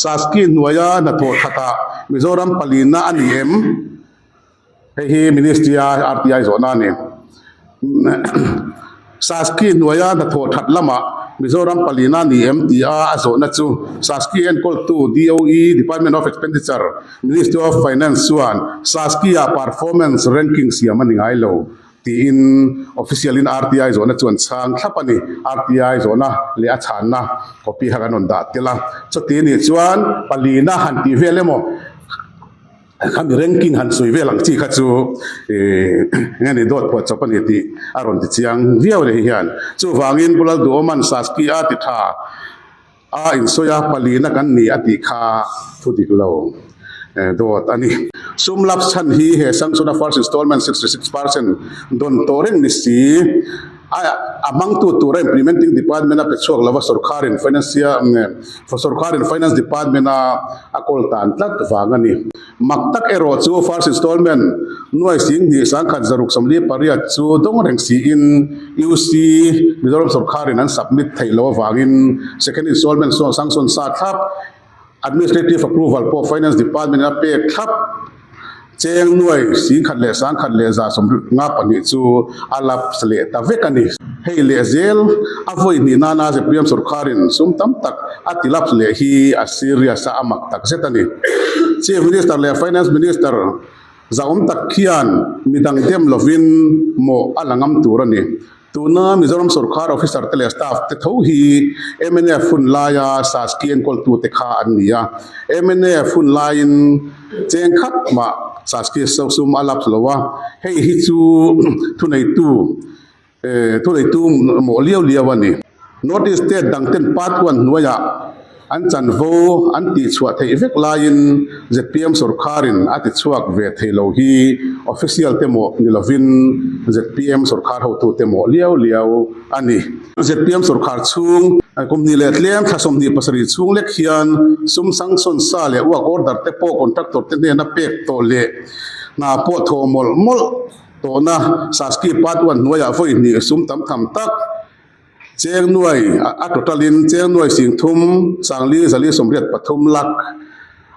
Saski hnuaia hnathawh thatah Mizoram palina a ni em? Hei hi Ministry-a RTI zawhna a ni. Saski hnuaia hnathawh that lamah Mizoram palina a ni em tia a zawhna chu Saski enkawltu DOE, Department of Expenditure, Ministry of Finance chuan Saski-ah performance ranking siam a ni ngai lo tiin official in RTI zawhna chu an chhang thlap a ni. RTI zawhna leh a chhanna copy kha kan rawn dah tel a. Chuti nih chuan palina han tih vel emaw khami ranking han sawi vel ang chi kha chu ih eng nge ni dawt phuah chawp a ni tih a rawn ti chiang viau leh hi hian. Chuvangin Pu Lalduhawman Saski a ti tha. A insawi a, palina kan ni a tih kha thu dik lo dawt a ni. Sum lapse chhan hi he sanction-a first installment 66% dawn tawh reng ni si. A a hmangtu tura implementing department a pe chhuak lova sorkarin financial sorkarin finance department a a kawl tan tlat vang a ni. Mak tak erawh chu first installment nuai 10 1,648 chu dawng reng siin UC Mizoram sorkarin an submit theih loh avangin second installment sawn sanction sa thlap, administrative approval pawh finance department in a pek thlap. Cheng nuai 1,152 chu a lapse leh ta vek a ni. Hei leh zel a vawi hnih nana ZPM sorkarin sum tam tak a ti lapse leh hi a serious a, a mak tak zet a ni. Chief Minister leh Finance Minister zahawm tak khian midang dem lovin mawh a la ngam tur a ni. Tuna Mizoram sorkar officer te leh staff te tho hi mnf hun laia Saski enkawltute kha an ni a. Mnf hun laiin cheng khat mah Saski sum a lapse lo a, hei hi chu thuneitu thuneitu mawh liau liau a ni. North East state dang ten part one hnuaiah an chanvo an tihchhuah theih vek laiin zpm sorkarin a tichhuak ve thei lo hi official te mawh ni lovin zpm sorkar hotute mawh liau liau a ni. Zpm sorkar chhung kum hnih leh tlem thla 27 chhung lek hian sum sanction sa leh work order te pawh contractor te hnena pek tawh leh hna pawh thawh mawlh mawlh tawhna Saski part one hnuaiah vawi hnih sum tam tham tak Cheng nuai a total in cheng nuai 30 sangli zali 83 lakh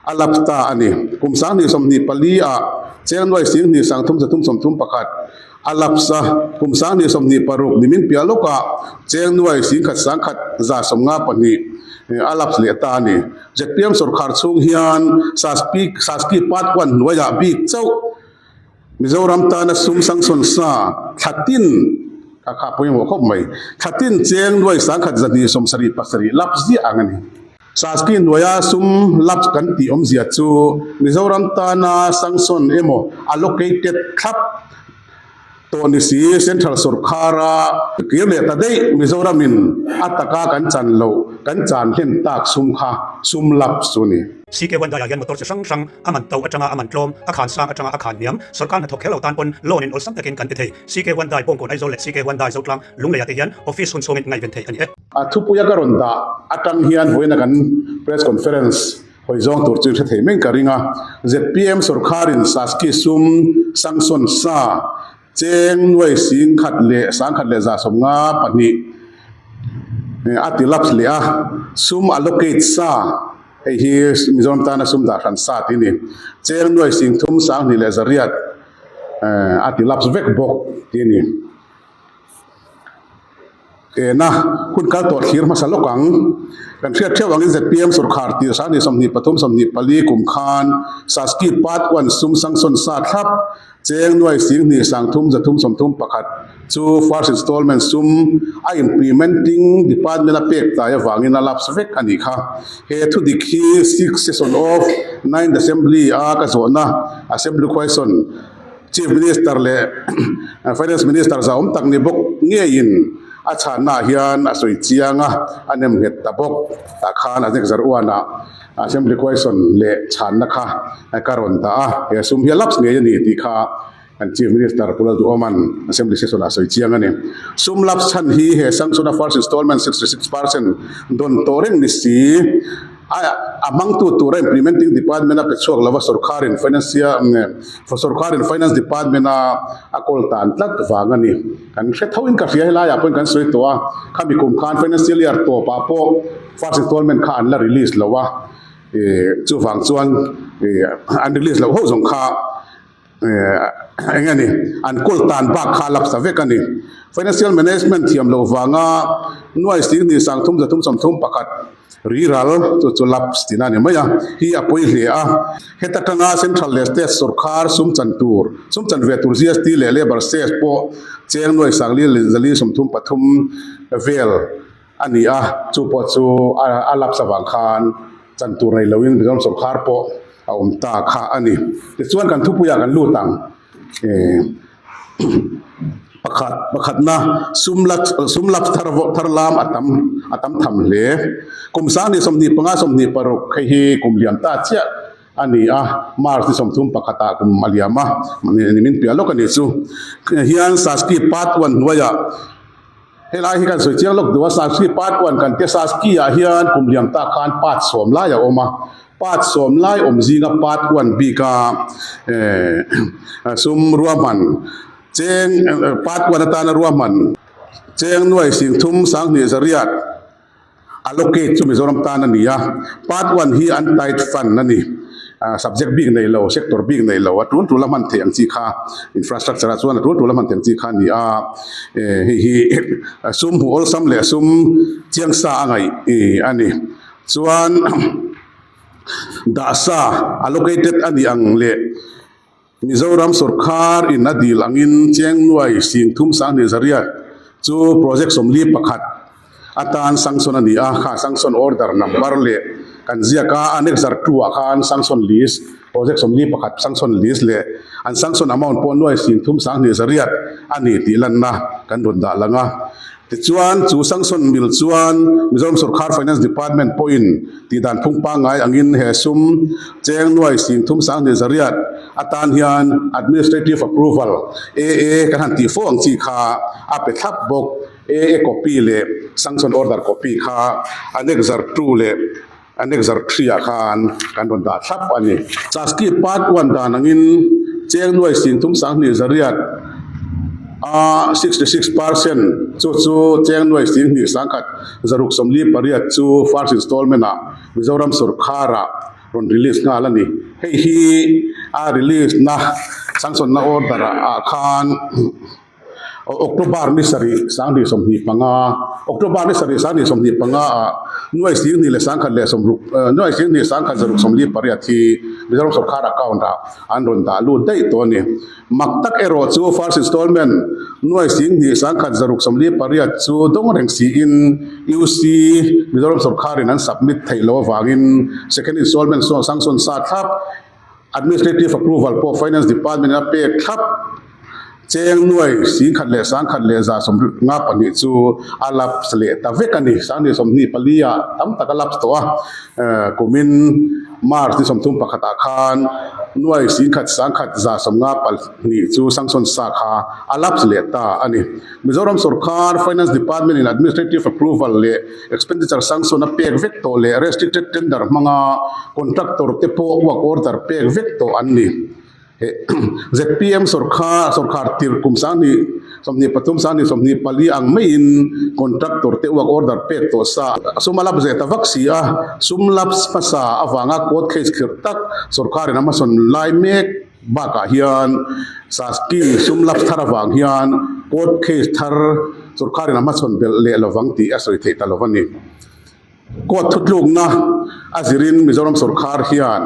a lapse ta a ni. Kum 2024 ah cheng nuai 2 3 331 a lapse a, kum 2026 nimin piah lawkah cheng nuai 1 1 152 a lapse leh ta a ni. ZPM sorkar chhung hian Saski Saski part one hnuaiah bik chauh Mizoram tana sum sanction sa thla tin a kha pawimawh khawp mai. Thla tin cheng nuai 1277 lapse ziah ang a ni. Saski hnuaia sum lapse kan tih awmzia chu Mizoram tana sanction emaw allocated thlap tawh ni si Central sorkara kir leh ta daih Mizoramin a taka kan chan loh kan chan hlen tak sum kha sum lapse chu a ni. CK Hyundai ah hian motor chi hrang hrang a man to atanga a man tlawm, a khan sang atanga a khan hniam, sorkar hnathawk kher lo tan pawn loan in awlsam takin kan ti thei. CK Hyundai Bawngkawn Aizawl leh CK Hyundai Zotlang Lunglei ah te hian office hun chhungin ngaihven theih a ni e. A thupuia ka rawn dah atang hian vawiina kan press conference hawi zawng tur chu in hre thei meng ka ring a. Zpm sorkarin Saski sum sanction sa cheng nuai 1,152 a ti lapse leh a, sum allocate sa Hei hi Mizoram tana sum dah hran sa tih a ni. Cheng nuai 30 2,100 a ti lapse vek bawk tih a ni. Ena hun kal tawh thlir hmasa lawk ang. Kan hriat theuh angin zpm sorkar tir 23 24 kum khan Saski part one sum sanction sa thlap Cheng nuai 2 3,331 chu first installment sum a implementing department a pek tlai avangin a lapse vek a nih kha. He thu dik hi sixth session of ninth assembly a ka zawhna assembly question Chief Minister leh Finance Minister zahawm tak ni bawk ngeiin a chhanna ah hian a sawi chiang a, a nem nghet ta bawk. Tah khan a nek zarh uanah Assembly question leh chhanna kha ka rawn dah a, he sum hi a lapse ngei a ni tih kha kan Chief Minister Pu Lalduhawma'n Assembly session ah a sawi chiang a ni. Sum lapse chhan hi he sanction a first installment 66% dawn tawh reng ni si. A a hmangtu tura implementing department a pe chhuak lova sorkarin financial sorkarin finance department a a kawl tan tlat vang a ni. Kan hre tho in ka hria helai ah pawhin kan sawi tawh a, khami kum khan financial year tawpah pawh first installment kha an la release lo a. Chuvang chuan an release loh ho zawng kha eng nge ni an kawl tan bak kha a lapsa vek a ni. Financial management thiam loh vanga nuai 10 331 riral chu chu lapse tihna a ni mai a, hi a pawi hle a. Heta tanga Central leh State sawrkar sum chan tur, sum chan ve tur GST leh Labour Cess pawh cheng nuai 4,433 vel a ni a, chu pawh chu a lapse avang khan chan tur nei loin Mizoram sawrkar pawh a awm ta kha a ni. Tichuan kan thupuiah kan lut ang pakhat pakhatna sum la sum lapse thar thar lam a tam a tam tham hle. Kum 2025 26 hei hi kum lian ta chiah a ni a, March ni 31 ah kum a liam a, nimin piah lawk a ni chu. Hian Saski part one hnuaiah. Helai hi kan sawi chiang lawk duh a, Saski part one kan tia Saski ah hian kum liam tak khan part sawm lai a awm a, part sawm lai awm zinga part one bik a eh sum ruahman cheng part one atana ruahman cheng nuai 30 20 zariat allocate chu Mizoram tan a ni a, part one hi untied fund a ni, subject bik nei lo, sector bik nei lo, a tul tul a hman theih ang chi kha infrastructure ah chuan a tul tul a hman theih ang chi kha a ni a, hei hi sum hmuh awlsam leh sum chiang sa a ngaih a ni. Chuan dah sa allocated a nih ang leh Mizoram sawrkar in a dil angin cheng nuai 30 20 zariat chu project 41 atan sanction a ni a, kha sanction order number leh kan ziak a, annexure 2 ah khan sanction list project 41 sanction list leh an sanction amount pawh nuai 30 20 zariat a ni tih lanna kan rawn dah lang a. Tichuan chu sanction mil chuan Mizoram sawrkar Finance Department pawhin tih dan phung pangngai angin he sum cheng nuai 30 20 zariat atan hian Administrative Approval, AA, kan han tih fo ang chi kha a pe thlap bawk. AA copy leh sanction order copy kha Annexure 2 leh Annexure 3 ah khan kan rawn dah thlap a ni. Saski part 1 dan angin cheng nuai 30 20 zariat a 66% chu chu cheng nuai 10 1 648 chu first installment ah Mizoram sawrkar ah rawn release nghal a ni. Hei hi a release na sanction na order ah khan October ni sarih 2025, October ni sarih 2025 ah nuai 10 leh 100 leh sawmruk nuai 10 148 hi Mizoram sawrkar account ah an rawn dah lut daih tawh a ni. Mak tak erawh chu first installment nuai 10 148 chu dawng reng siin UC Mizoram sawrkarin an submit theih loh avangin second installment sawn sanction sa thlap Administrative approval pawh Finance Department in a pek thlap. Cheng nuai 10 leh 100 leh 152 chu a lapse leh ta vek a ni. 2024 ah tam tak a lapse tawh a, kumin March ni 31 ah khan nuai 10 154 chu sanction sa kha a lapse leh ta a ni. Mizoram sawrkar Finance Department in Administrative approval leh Expenditure sanction a pek vek tawh leh restricted tender hmanga contractor te pawh work order pek vek tawh an ni. ZPM sawrkar sawrkar tir kum 2023 2024 ang maiin contractor te work order pek tawh sa sum a lapse ve ta vak si a, sum lapse hmasa avanga court case khirh tak sawrkarin a hmasawn lai mek Bakah hian Saski sum lapse thar avang hian court case thar sawrkarin a hmachhawn belh leh lovang tih a sawi theih ta lo a ni. Court thutlukna a zirin Mizoram sawrkar hian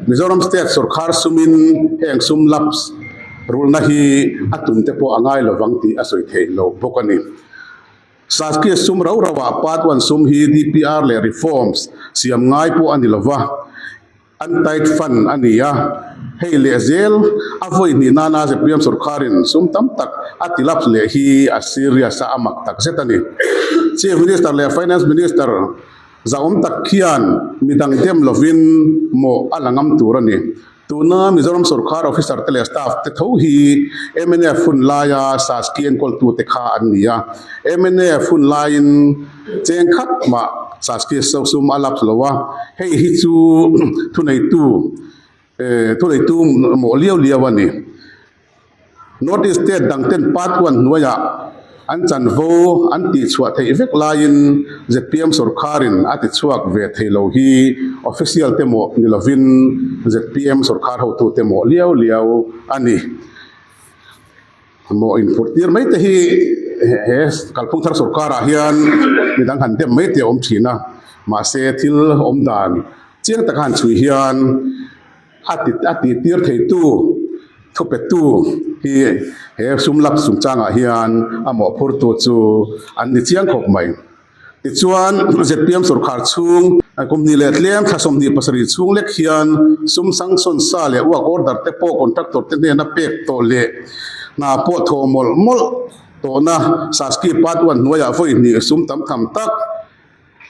Mizoram state sawrkar sumin heng sum lapse rulna hi a tum te pawh a ngai lovang tih a sawi theih lo bawk a ni. Saski sum rau rauah part one sum hi DPR leh reforms siam ngai pawh a ni lova. Untied fund a ni a, hei leh zel a vawi hnih nana ZPM sawrkarin sum tam tak a ti lapse leh hi a serious a, a mak tak zet a ni. Chief Minister leh Finance Minister zahawm tak khian midang dem lovin mawh a la ngam tur a ni. Tuna Mizoram sawrkar officer te leh staff te tho hi mnf hun laia Saski enkawltute kha an ni a, mnf hun laiin Cheng khat mah Saski sum a lapse lo a, hei hi chu thuneitu thuneitu mawh liau liau a ni. North East state dang ten part one hnuaiah. an chanvo an tihchhuah theih vek laiin zpm sorkarin a tichhuak ve thei lo hi official te mawh ni lovin zpm sorkar hotute mawh liau liau a ni. Mawh inphurh tir mai te hi he kalphung thar sorkarah hian midang han dem mai te a awm thin a, mahse thil awm dan chiang taka han chhui hian a ti a tih tir theitu thupetu hi he sum lak chungchangah hian a mawhphurtu chu an ni chiang khawp mai. Tichuan, zpm sorkar chhung kum hnih leh tlem thla 27 chhung lek hian sum sanction sa leh work order te pawh contractor te hnena pek tawh leh hna pawh thawh mawlh mawlh tawhna Saski Part One hnuaiah vawi hnih sum tam tham tak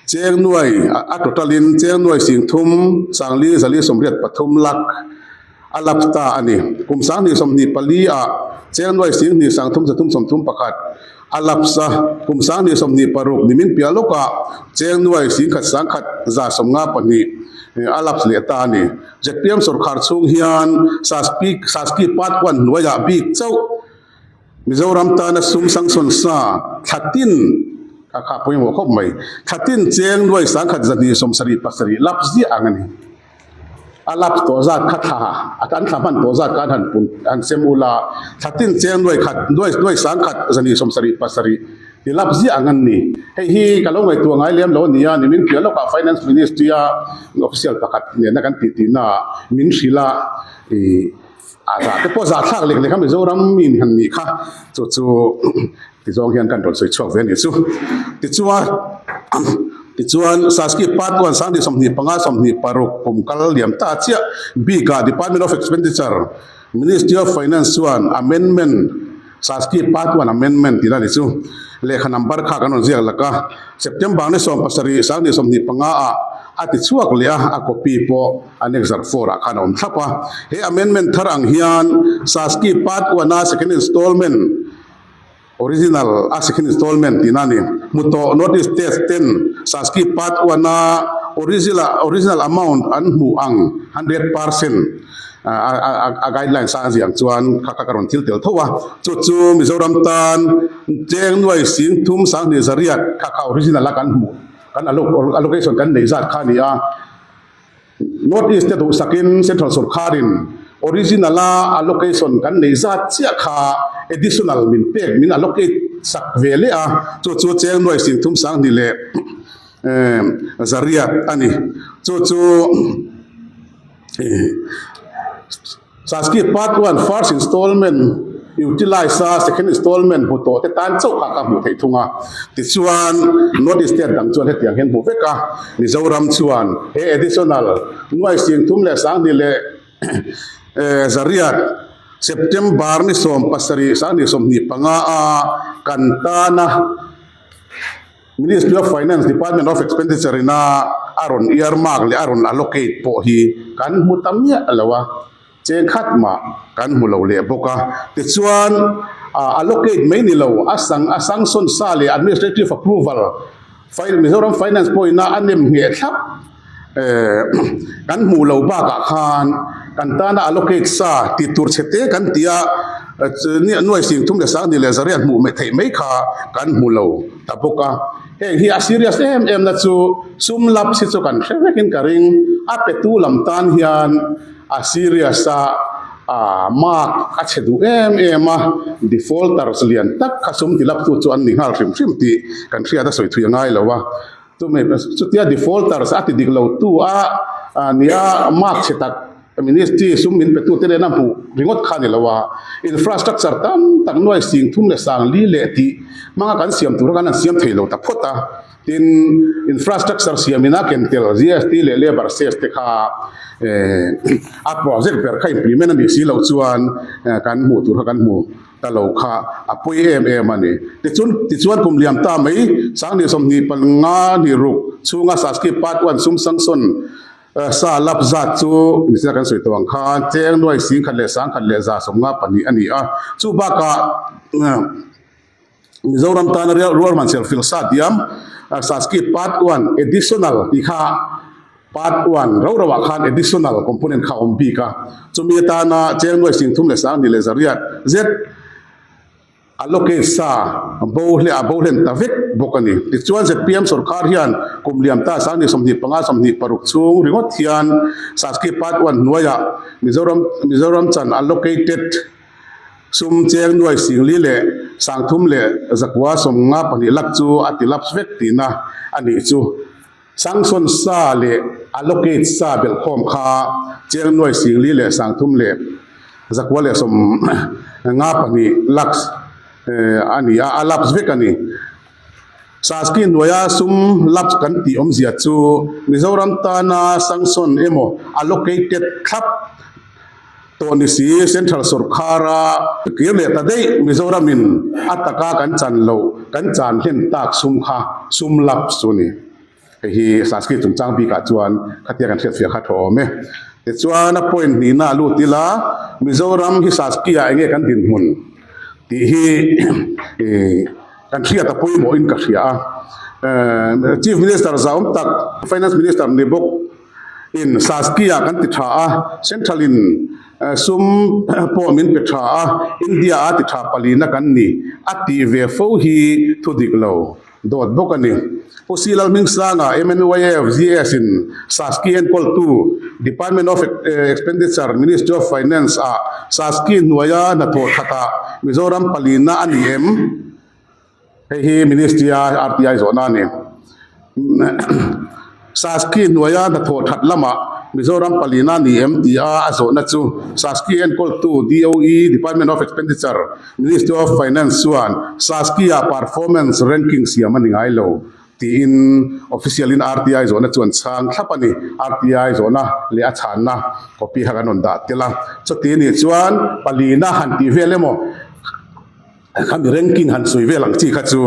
cheng nuai a total in cheng nuai singthum sangli zali 83 lakh a lap ta a ni. Kum 2024 ah cheng nuai 2 3 331 a lapse a, kum 2026 nimin piah lawkah cheng nuai 1 1 154 a lapse leh ta a ni. Zpm sorkar chhung hian Saski Part One hnuaiah bik chauh Mizoram tana sum sanction sa thla tin kha kha pawimawh khawp mai. Thla tin cheng nuai 1,277 lapse ziah ang a ni. A lap tawh zat kha thla a an thla hman tawh zat khan han pun han sem ula thla tin cheng nuai khat nuai nuai 1,277 ti lap ziah ang an ni. Hei hi ka lo ngaihtuah ngai lem lo a ni a, nimin piah lawkah Finance Ministry a official pakhat nena kan tih tihnaah min hrilh a ih a zah te pawh zah thlak lek lek a Mizoram mi han nih kha chu chu Tizawng hian kan rawn sawi chhuak ve a nih chu. Tichuan, tichuan Saski Part One 2025 26 kum kal liam ta chiah bikah Department of Expenditure, Ministry of Finance chuan Amendment, Saski Part One Amendment tihna a ni chu, lehkha number kha kan rawn ziak lak a, September ni 17 2025 ah a ti chhuak leh a, a copy pawh Annexure 4 ah khan a awm thlap a. He amendment thar ang hian Saski Part One a second installment, Original a second installment tihna a ni. Hmu tawh North East Test ten Saski Part One a original original amount an hmuh ang 100% a guideline sang ziang chuan kha kha ka rawn thil tel tho a. Chu chu Mizoram tan cheng nuai sing thum 2,000 kha kha original a kan hmuh kan allocation kan neih zat kha a ni a. North East te duhsakin Central sawrkharin original a allocation kan nei zat chiah kha additional min pek min allocate sak ve leh a, chu chu cheng nuai 3 2 leh zariat a ni. Chu chu Saski Part One First Installment Utilize a Second Installment hmu tawh te tan chauh kha ka hmuh theih thung a. Tichuan, North East State dang chuan hetiang hian hmu vek a, Mizoram chuan he additional nuai 3 leh 2 leh zariat September ni 17 2025 a kan tana Ministry of Finance Department of Expenditure ina a rawn earmark leh a rawn allocate pawh hi kan hmu ta miah lo a, cheng khat mah kan hmu lo leh bawk a. Tichuan allocate mai ni lo, a sang a sanction sa leh administrative approval Mizoram Finance pawhin a nem ngheh thlap kan hmuh loh bakah khan kan tana allocate sa tih tur chhe te kan ti a, nuai 3 leh 2 leh zariat hmuh theih mai kha kan hmu lo ta bawk a. Heng hi a serious em em na chu sum lapse hi chu kan hre vekin ka ring, a petu lam tan hian a serious a, mark a chhe duh em em a, defaulters lian tak kha sum ti laptu chu an ni nghal hrim hrim tih kan hriat a sawi thui a ngai lo a. Chumi chutia defaulters a ti dik lo tu a nia mark chhe tak ministry sum min pe tu te nena hmuh ringawt kha ni lo a, infrastructure tam tak nuai 3 leh 4 leh tih hmanga kan siam tur khan an siam thei lo ta phawt a, tin infrastructure siam ina ken tel GST leh labour cess te kha a project ber kha implement a nih si loh chuan kan hmuh tur kha kan hmu. Ta lo kha a pawi em em a ni. Tichun, tichuan kum liam ta mai, 2025 ni ruk chhunga Saski Part One sum sanction sa lap zat chu nichina kan sawi tawh ang khan cheng nuai 1,000 leh 1,000 leh 152 a ni a. Chu bakah Mizoram tana rualman serfil sa diam Saski Part One Additional tih kha Part One ro ro ah khan additional component kha a awm bik a, chumi atana cheng nuai 3 leh 2 leh zariat zet Allocate sa bo hle a bo hlen ta vek bawk a ni. Tichuan zpm sorkar hian kum liam ta 2025 26 chhung ringawt hian Saski Part One hnuaiah Mizoram Mizoram chan allocated sum cheng nuai singli leh 30 leh 152 lakh chu a ti lapse vek tihna a nih chu. Sanction sa leh allocate sa belhkhawm kha cheng nuai singli leh 30 leh 152 lakhs a ni a, a lapse vek a ni. Saski hnuaia sum lapse kan tih awmzia chu Mizoram tana sanction emaw allocated thlap tawh ni si Central sawrkhara kir leh ta daih Mizoramin a taka kan chan loh kan chan hlen tak sum kha sum lapse chu a ni. Hei hi Sanskrit chungchang bikah chuan khatia kan hriatfiah kha thaw awm e. Tichuan a point hnihna a lut ila Mizoram hi Sanskrit-ah enge kan dinhmun tih hi kan hriat a pawimawhin ka hria a. Chief Minister zahawm tak Finance Minister ni bawk in Sanskrit-ah kan ti tha a, Central in sum pawh min pe tha a, India-a ti tha palina kan ni a tih ve fo hi thu dik lo. Dawt bawk a ni. Pu Si Lalhmingsanga, MNYF, GS in Saski enkawltu Department of Expenditure, Ministry of Finance ah Saski hnuaia hnathawh thatah Mizoram palina a ni em? Hei hi Ministry-a RTI zawhna a ni. Saski hnuaia hnathawh that lamah Mizoram palina ni em tih a a zawhna chu Saski enkawltu DOE, Department of Expenditure, Ministry of Finance chuan Saski-ah performance ranking siam a ni ngai lo tiin official in RTI zawhna chu an chhang thlap a ni. RTI zawhna leh a chhanna copy kha kan rawn dah tel a. Chuti anih chuan palina han tih vel emaw Khami ranking han sawi vel ang chi kha chu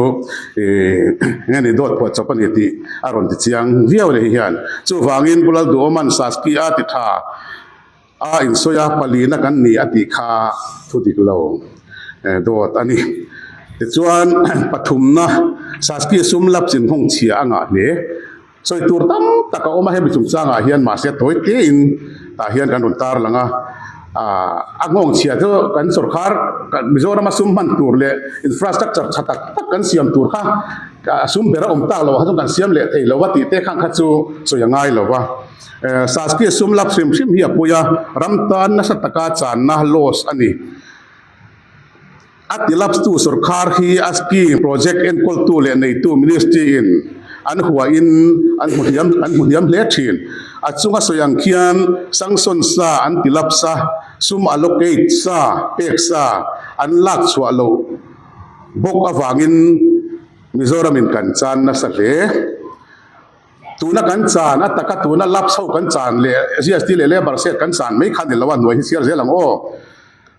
ih eng nge ni dawt phuah chawp a ni tih a rawn ti chiang viau leh hian. Chuvangin Pu Lalduhawman Saski a ti tha a insawi a palina kan ni a tih kha thu dik lo dawt a ni. Tichuan pathumna Saski sum lap chin nghawng chhia a ngah hle. Sawi tur tam tak a awm a, hemi chungchangah hian mahse tawi tein tah hian kan rawn tar lang a, aah a nghawng chhia chu kan sawrkhar Mizorama sum hman tur leh infrastructure tha tak tak kan siam tur kha a sum ber a awm tak loh ah kha chuan kan siam leh thei lo a tih te khang kha chu sawi a ngai lo va. Saski sum lap hrim hrim hi a pawi a, ram tan nasa taka channa loss a ni. A tilapstu sawrkhar hi a scheme project enkawltu leh neitu ministry in an huain an hmu hliam an hmu hliam hle thin. A chunga sawi ang khian sanction sa an tilapsa, sum allocate sa, pek sa an lak chhuah loh bawk avangin Mizoram in kan chan nasa hle. Tuna kan chan, a taka tuna lapse ho kan chan leh GST leh labour set kan chan mai kha ni lo a, hnuai hi chhiar zel ang aw.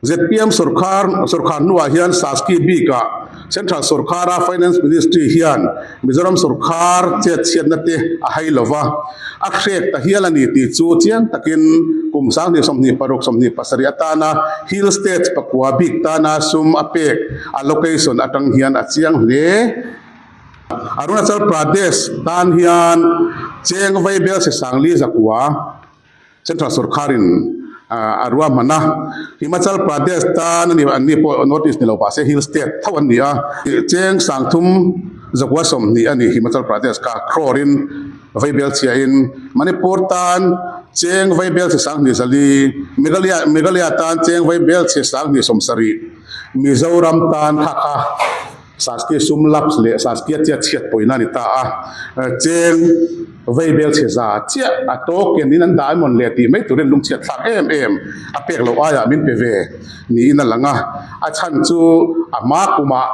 Zpm sawrkhar sawrkhar hnuah hian Saski bikah Central sawrkhara Finance Ministry hian Mizoram sawrkhar chet chhiatna te a hai lo va, a hrek ta hial a ni tih chu chiang takin kum 2026 27 atana Hill States pakua bik tana sum a pek allocation atang hian a chiang hle. Arunachal Pradesh tan hian cheng vaibel sesangli zakua. Central sawrkharin a ruahman a, Himachal Pradesh tan a ni an ni pawh North East ni lo mahse Hill State tho an ni a, cheng 30 zakua 20 a ni Himachal Pradesh kha crore in vaibel chhiahin Manipur tan cheng vaibel chhe 24 Meghalaya Meghalaya tan cheng vaibel chhe 27 Mizoram tan kha kha Saski sum lapse leh Saskia chiat chhiat pawina a ni ta a, cheng vei bel chhe za chiah a token in an dah emawn leh tih mai turin lungchhiat thlak em em a pek loh aiah min pe ve niin a lang a, a chhan chu a hma kumah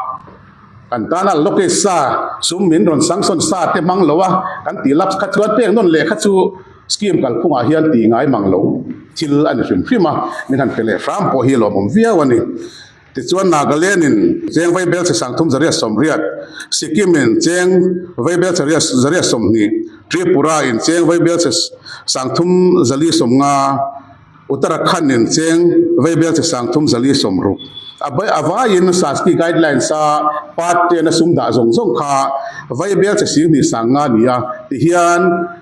kan tana locate sa sum min rawn sanction sa te hmang lo a kan tih lapse kha chuan pek nawn leh kha chu scheme kalphungah hian tih ngai mang loh thil a ni hrim hrim a, min han pe leh hram pawh hi lawmawm viau a ni. Tichuan Nagaland-in cheng vaibel chhe 38, Sikkim-in cheng vaibel chhe 120, Tripura-in cheng vaibel chhe 350, Uttarakhand-in cheng vaibel chhe 360. A a vaiin Saski guidelines-a part ten a sum dah zawng zawng kha vaibel chhe 2,500 ni a, tihian.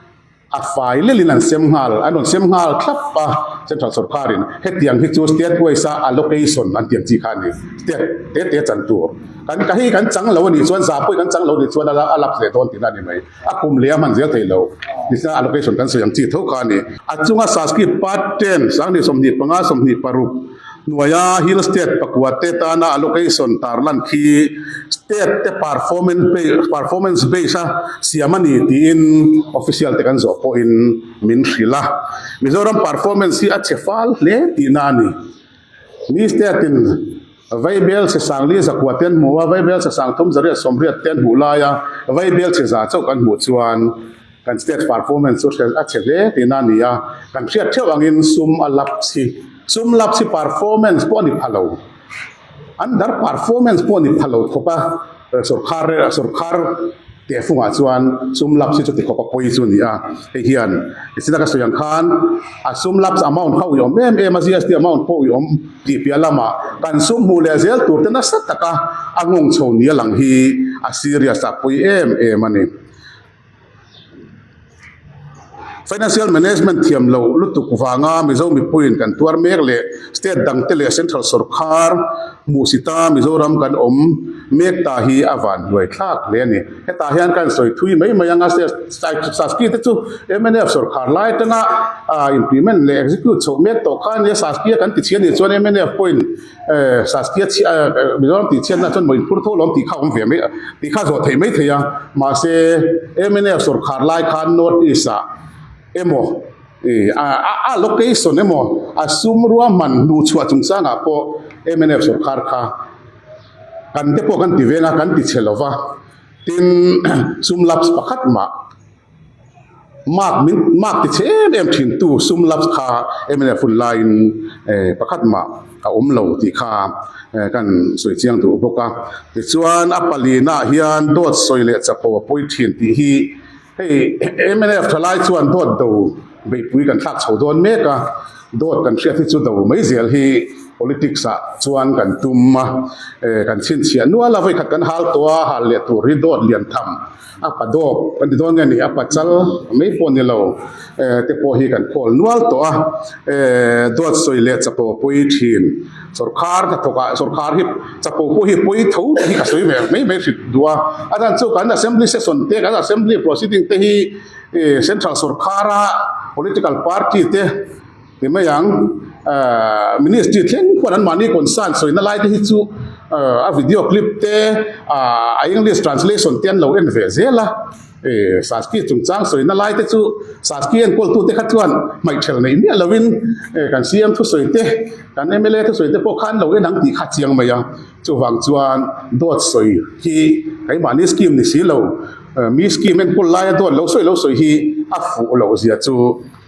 A fai lelin an sem nghal, an rawn sem nghal thlap a, Central Sorkarin hetiang hi chu State wise a allocation an tiang chi kha a ni, State te te chan tur. Kan ka hei kan chang lo a nih chuan za pawhin kan chang lo a nih chuan a lapse leh dawn tihna a ni mai. A kum leh a hman zel thei lo. Tichuan allocation kan sawi ang chi tho kha a ni. A chunga Sanskrit part ten 2025 26 hnuaia Hill State pakua te tana allocation tarlan khi State te performance base a siam a ni tiin official te kan zawh pawhin min hrilh a. Mizoram performance hi a che fal hle tihna a ni. Mi State in Vaibel chhe sangli zakua te an hmu a, Vaibel chhe sangthum zariat sawmriat te an hmuh laia Vaibel chhe za chauh kan hmuh chuan Kan state performance chu hre a chhe hle tihna a ni a, kan hriat theuh angin sum a lapse hi, sum lapse hi performance pawh a ni pha lo, under performance pawh a ni pha lo khawp a, sorkar sorkar tehfungah chuan sum lapse hi chuti khawp a pawi chu a ni a, hei hian nichina ka sawi ang khan a sum lapse amount kha uiawm em em a, GST amount pawh uiawm tih piah lamah kan sum hmuh leh zel tur te nasa taka a nghawng chho nia lang hi a serious a pawi em em a ni. Financial Management thiam loh lutuk vanga Mizo mipuiin kan tuar mek leh state dangte leh central sawrkar hmuhsita Mizoram kan awm mek ta hi a van hnuai thlak hle a ni. Hetah hian kan sawi thui mai mai anga Saski te chu mnf sawrkar lai atanga implement leh execute chhoh mek tawh kha a nia, Saski a kan ti chhiat nih chuan mnf pawhin Saskia chhiah Mizoram tih chhiatna chuan maw inphur tho lawm tih kha awm ve mai tih kha zawh theih mai thei a, mahse mnf sawrkhar lai khan North East ah emaw ih a a location emaw a sum ruahman hnuhchhuah chungchangah pawh mnf sawrkhar kha kan te pawh kan ti veng a kan ti chhe lova tin sum lapse pakhat mah. Mark min mark ti chhe em em thin tu sum lapse kha mnf hun laiin eh pakhat mah a awm lo tih kha eh kan sawi chiang duh bawk a. Tichuan a palina ah hian dawt sawi leh chapo a pawi thin tih hi hei mnf thalai chuan dawt do beihpui kan thlak chho dawn mek a, dawt kan hriat hi chu do mai zel hi politics ah chuan kan tum a, eh kan chhinchhiah nual a vawikhat kan hal tawh a hal leh tur hi dawt lian tham. A pa dawp kan ti dawn nge ni, a pa chal mai pawh ni lo te pawh hi kan khawl nual tawh a, duat sawi leh chapo pawi thin sawrkhar hnathawk ah sawrkhar hi chapo pawh hi pawi tho te hi ka sawi ve mai mai hrit duh a, a chhan chu kan assembly session te kan assembly proceeding te hi central sawrkhar a political party te. Ti mai ang, Ministry thleng khuan anmahni concern sawina lai te hi chu a video clip te, a English translation te an lo en ve zel a, Sanskrit chungchang sawina lai te chu Sanskrit enkawltute kha chuan hmaihthel nei miah lovin kan CM thusawi te, kan mla thusawi te pawh kha an lo en ang tih kha a chiang mai a. Chuvang chuan dawt sawi hi keimahni scheme ni si lo, mi scheme enkawl laia dawt lo sawi lo sawi hi a fuh loh zia chu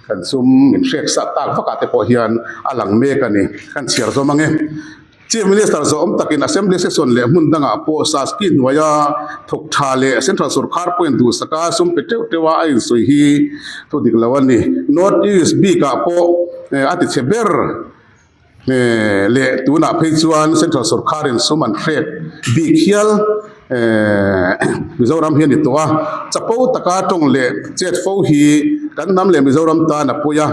Kan sum min hrek sat tak vakah te pawh hian a lang mek a ni. Kan chhiar zawm ang e. Chief Minister zawhawm takin Assembly Session leh hmun dangah pawh Saski hnuaia thawk tha leh Central Sorkar pawhin duhsaka sum pe teuh teuha a insawi hi thu dik lo a ni. North East bikah pawh a ti chhe ber. Leh tunah phei chuan Central Sorkarin sum an hrek bik hial Mizoram hi a ni tawh a, chapo taka tawng leh chet fo hi kan hnam leh Mizoram tan a pawi a,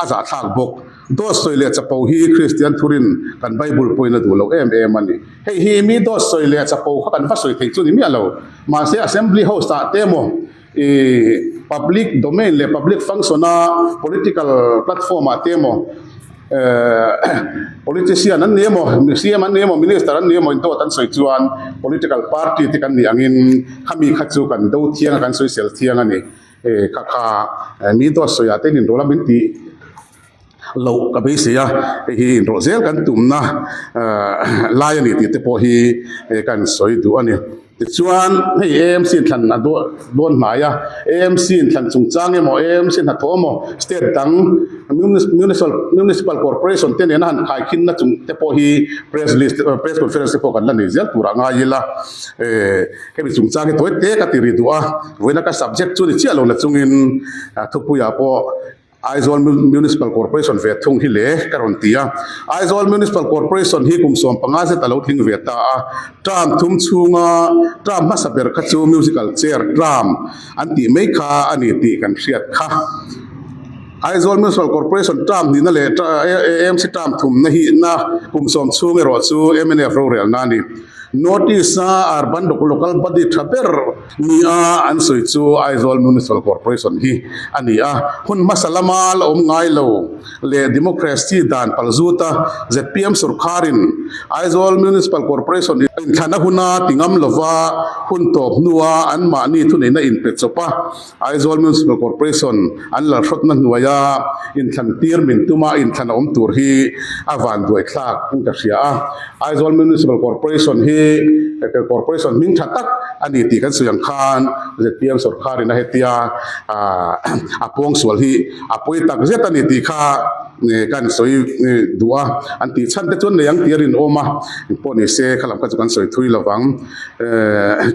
a zahthlak bawk. Dawt sawi leh chapo hi Kristian thurin kan Bible pawhin a duh loh em em a ni. Hei hi mi dawt sawi leh chapo kha kan va sawi theih chu ni miah lo. Mahse Assembly House ah te emaw Ih public domain leh public function a political platform ah te emaw eh politician an ni emaw CM an ni emaw minister an ni emaw in dawt an sawi chuan political party te kan nih angin khami kha chu kan do thiang a kan sawisel thiang a ni eh kha kha mi dawt sawi ah te in inrawlh a min tih loh ka beisei a hei hi inrawh zel kan tumna lai a ni tih te pawh hi kan sawi duh a ni tichuan hei AMC thlan a dawn hnai a AMC thlan chungchang emaw AMC hnathawh emaw state dang municipal corporation te nena han khaikhinna chung te pawh hi press list press conference te pawh kan la nei zel turah ngai ila hemi chungchang hi tawi te ka ti ri duh a vawiina ka subject chu ni chiah lo na chungin thupuiah pawh. Aizawl Municipal Corporation ve thung hi le ka rawn ti a. Aizawl Municipal Corporation hi kum 15 zet a lo tling ve ta a. Term thum chhunga term hmasa ber kha chu musical chair term an tih mai kha a ni tih kan hriat kha. Aizawl Municipal Corporation term hnihna leh AMC term thumna hi na kum sawm chhung erawh chu mnf rorelna a ni. North East-a urban local body tha ber nia an sawi chu Aizawl Municipal Corporation hi a ni a. Hun hmasa lama la awm ngai lo leh democracy dan palzuta zpm sorkharin Aizawl Municipal Corporation inthlana huna ti ngam lova hun tawp hnua anmahni thuneihna inpe chawp a, Aizawl Municipal Corporation an lalhrawtna hnuaia inthlan tir min tuma inthlan a awm tur hi a vanduai thlak in ka hria a. Aizawl Municipal Corporation hi Corporation hming tha tak a ni tih kan sawi ang khan zpm sawrkharin a hetia a pawngsual hi a pawi tak zet a ni tih kha kan sawi duh a. An tih chhan te chuan nei ang tih a rinawm a, engpawh ni se kha lam kha chu kan sawi thui lo vang.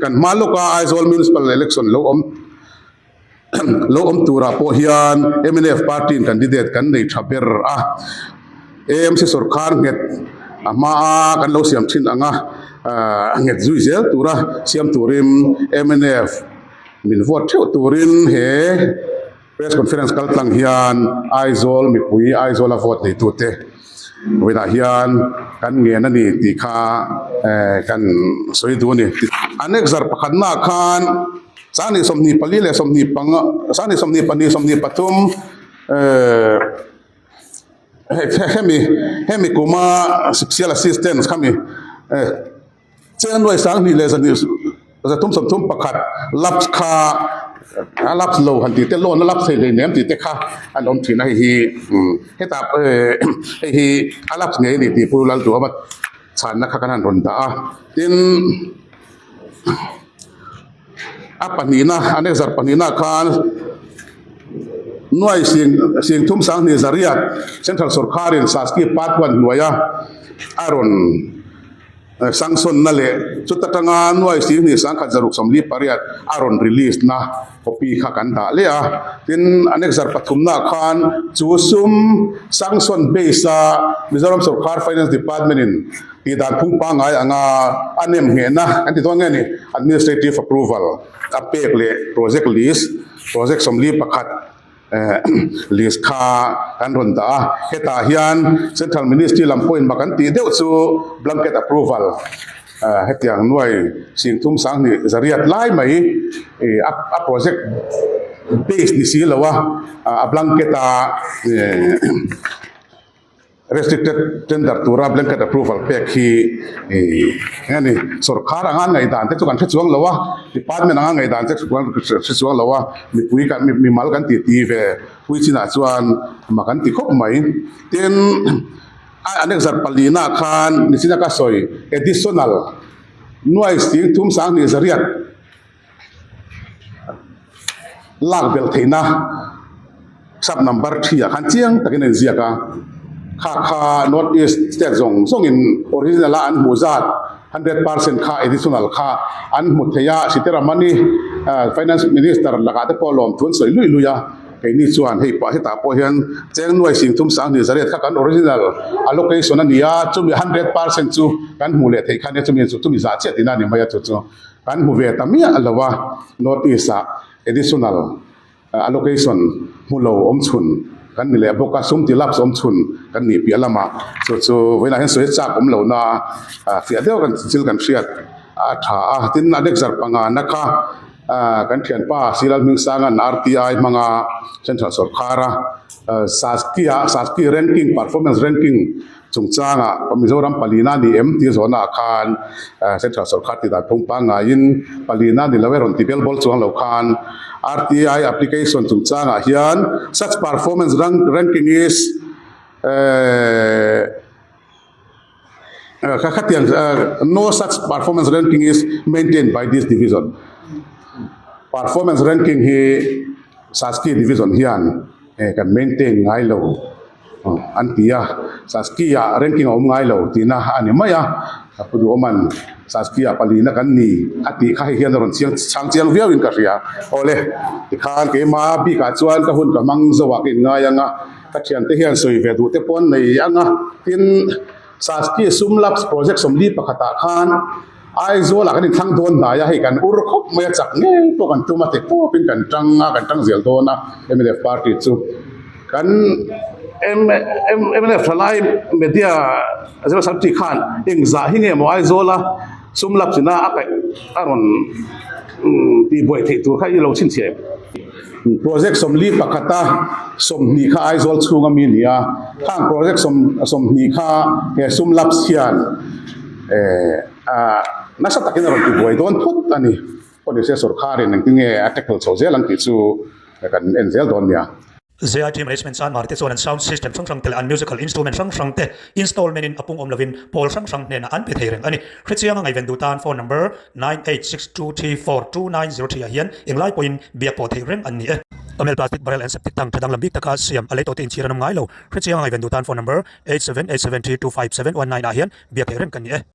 Kan hma lawka Aizawl Municipal Election lo awm lo awm turah pawh hian mnf party in candidate kan nei tha ber a, AMC sawrkar nghet a hmaa kan lo siam thin anga nghet zui zel tura siam turin mnf min vote theuh turin he Press conference kal tlang hian Aizawl mipui Aizawl a vote neitute vawiinah hian kan ngen a ni tih kha eh kan sawi duh a ni. Annexure pakhatnaah khan sangni 24 leh 25 sangni 22 23 eh hemi hemi kuma special assistance khami eh Cheng nuai 2000 leh 231 lapse kha a lapse lo han tih te loan a lapse thei hlei nem tih te kha an awm thin a hei hi hetah hei hi a lapse ngei a ni tih Pu Lalduhama chhanna kha kan han rawn dah a tin a pahnihna an exer pahnihna khan nuai sing 30 20 zariat central sawrkharin Saski part one hnuaia a rawn. Sangsawnna leh chuta tanga nuai 21 168 a rawn release na copy kha kan dah leh a. Tin, Annexure pathumnaah khan chu sum sanction base a Mizoram Sawrkar Finance Department in tihdan phung pangngai anga a nem nghehna kan ti dawn nge ni administrative approval a pek leh project list project 41 list kha kan rawn dah a, hetah hian Central Ministry lam pawhin mak an tih deuh chu blanket approval hetiang nuai 30 20 zariat lai mai a project base ni si lo a, a blanket a. Restricted tender tura blanket approval pek hi eng a ni, sorkar anga ngaihdan te chu kan hre chuang lo a, department anga ngaihdan te chu kan hre chuang lo a, mipui kan mimal kan tih ti ve pui chinah chuan mak an ti khawp mai. Tin, a annexure palina khan nichina ka sawi additional nuai 30 20 zariat Lak belh theihna sub number thi ah khan chiang takin a inziak a, kha kha North East state zawng zawngin original a an hmuh zat 100% kha additional kha an hmu thei a, Sitaramani Finance Minister lakah te pawh lawmthu an sawi luih luih a, keini chuan hei pah hetah pawh hian cheng nuai 30 20 zariat kha kan original allocation a ni a, chumi 100% chu kan hmuh leh theih kha nia chumi chumi zah chiah tihna a ni mai a chu chu. Kan hmu ve ta miah lo a, North East ah additional allocation hmu lo awm chhun kan ni leh bawk a, sum ti lapse awm chhun kan nih piah lamah chu chu vawiinah hian sawi chak awm lo na fiah deuh kan thil kan hriat a tha a. Tin, a next zarh pangana kha kan thianpa Silal Hmingsanga'n RTI hmanga Central sawrkhara Saski-a Saski ranking performance ranking Chungchangah Mizoram palina ni em tih zawhnaah khan Central sawrkar tih dan phung pangngaiin palina ni lo e rawn ti bel bawl chuang lo khan RTI application chungchangah hian such performance ranking is khatiang no such performance ranking is maintained by this division. Performance ranking hi Saski division hian kan maintain ngai lo. An ti a, Saski ah ranking a awm ngai lo tihna a ni mai a. A pu duhawman Saskia palina kan ni a tih kha hei hian a rawn chiang chhang chiang viau in ka hria. Awle, tikhan keima bikah chuan ka hun ka hmang zo ah ka inngai ang a, ka thiante hian sawi ve duh te pawh an nei ang a, tin Saskia sum lapse project 41 ah khan Aizawl ah kan inthlang dawn hnai a, hei kan ur khawp mai a, chak ngei pawh kan tum a, theih tawpin kan tang a, kan tang zel dawn a mnf party chu. Kan mnf thalai media Zero Sarti khan engzah hi nge maw Aizawl a sum lap china a kaih a rawn tihbuai theih tur kha i lo chhinchhiah em? Project 41 a 20 kha Aizawl chhunga mi a ni a, khang project 20 kha he sum lapse hian nasa takin a rawn tibuai dawn phawt a ni. Pawh sawrkharin engtin nge a tackle chho zel ang tih chu kan en zel dawn nia. ZIT Management chuan Marte chuan an sound system hrang hrang te leh an musical instrument hrang hrang te installment in a pung awm lovin pawl hrang hrang hnenah an pe thei reng a ni. Hrechianga ngaihven duh tan phone number 9862342903 ah hian englai pawhin biak pawh theih reng an ni e. Amel plastic barrel and septic tank tha danglam bik taka siam a lei tawhte inchhir an awm ngai lo. Hrechianga ngaihven duh tan phone number 8787325719 ah hian biak theih reng kan ni e.